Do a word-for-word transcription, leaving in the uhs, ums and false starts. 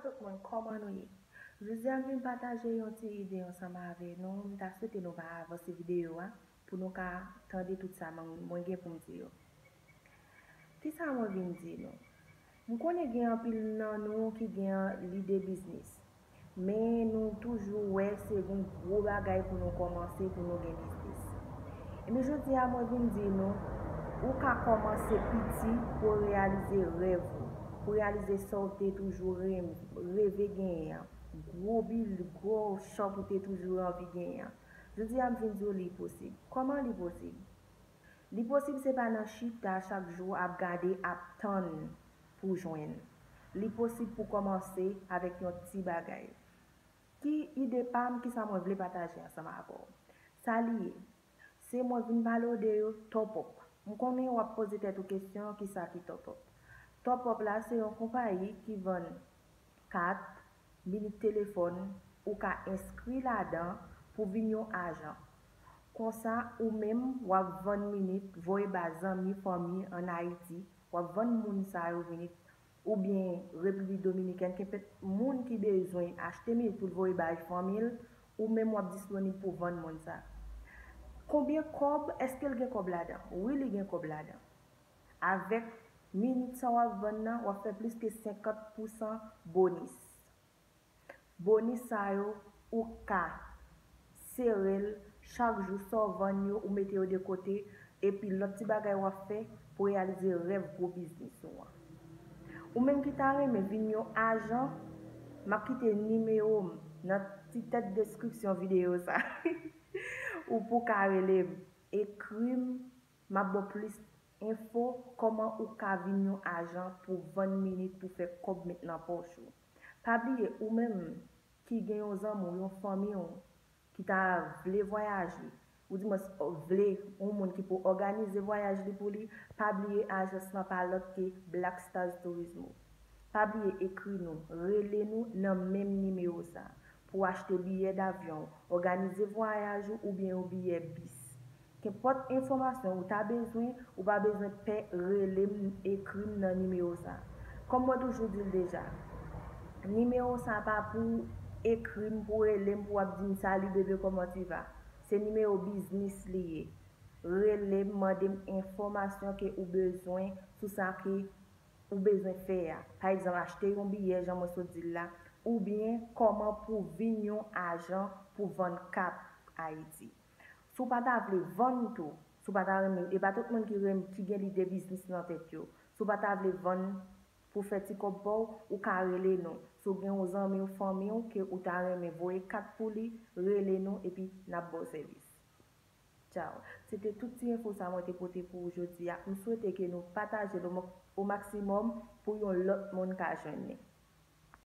Tout moun, kòman nou ye? Jodi a m vin pataje yon ti ide ansanm avè nou. M ta swete nou pa avanse videyo a pou nou ka tande tout sa mwen, mwen gen pou m di yo. Kisa mwen vin di nou? M konnen gen anpil nan nou ki gen lide biznis, men nou toujou wè se yon gwo bagay pou nou kòmanse pou nou gen biznis. Ebyen, jodi a mwen vin di nou, ou ka kòmanse piti pou w reyalize rèv ou, pou w reyalize sa w te toujou reve genyen an, gwo bil, gwo shop ou te toujou anvi genyen an. Jodi a m vin di w li posib. Kòman li posib? Li posib se pa nan chita chak jou ap gade, ap tann pou jwenn. Li posib pou kòmanse avèk yon ti bagay. Ki ide pa m, kisa mwen vle pataje ansanm avè w? Sa li ye? Se mwen vin pale w de yo, Top Up. M konnen w ap poze tèt ou kesyon, kisa ki Top Up? Top Up la se yon konpayi ki vann kat, minit telefòn, ou ka enskri ladan pou vin yon ajan. Konsa, ou menm, w ap vann minit, voye ba zanmi, fanmi ann Ayiti, w ap vann moun sa yo minit, oubyen Repiblik Dominikèn, kenpòt moun ki bezwen achte minit pou l voye bay fanmi l, ou menm w ap disponib pou vann moun sa. Konbyen kòb? Èske l gen kòb ladan? Wi, li gen kòb ladan. Avèk minit sa w ap vann nan, w ap fè plis ke senkant pousan bonis. Bonis sa yo, ou ka sere l chak jou, sa w vann yo, ou mete yo de kote, epi lòt ti bagay w ap fè pou reyalize rèv gwo biznis ou an. Ou menm ki ta renmen vin yon ajan, m ap kite nimewo m nan ti tèt deskripsyon videyo sa. Ou pou ka rele m, ekri m, m ap ba w plis enfo kòman ou ka vin yon ajan pou vann minit pou fè kòb met nan pòch ou. Pa bliye, ou menm ki gen yon zanmi w, yon fanmi w ki ta vle vwayaje, ou dimwens vle yon moun ki pou òganize vwayaj li pou li, pa bliye ajans lan pa lòt ke Black Stars Turismo. Pa bliye ekri nou, rele nou nan menm nimewo sa pou achte biyè davyon, òganize vwayaj ou oubyen yon biyè bis. Kenpòt enfòmasyon ou ta bezwen, ou pa bezwen pè rele m, ekri m nan nimewo sa. Kòm mwen toujou di l deja, nimewo sa pa pou ekri m, pou rele m, pou w ap di m, "Salut bébé, comment tu vas?" Se nimewo biznis li ye. Rele m, mande m enfòmasyon ke ou bezwen sou sa ke ou bezwen fè a. Pa egzanp, achte yon biyè, jan mwen sot di l la, oubyen kòman pou vin yon ajan pou vann kat Ayiti. Si w pa ta vle vann tou, si w pa ta renmen, e pa tout moun ki renmen, ki gen lide biznis nan tèt yo. Si w pa ta vle vann pou fè ti kòb pa w, ou ka rele nou. Si w gen yon zanmi w, fanmi w ke ou ta renmen voye kat pou li, rele nou epi n ap ba w sèvis. Tchaw. Se te tout ti enfo sa mwen te pote pou ou jodi a. M swete ke nou pataje l o mo-, o maksimòm pou yon lòt moun ka jwenn li.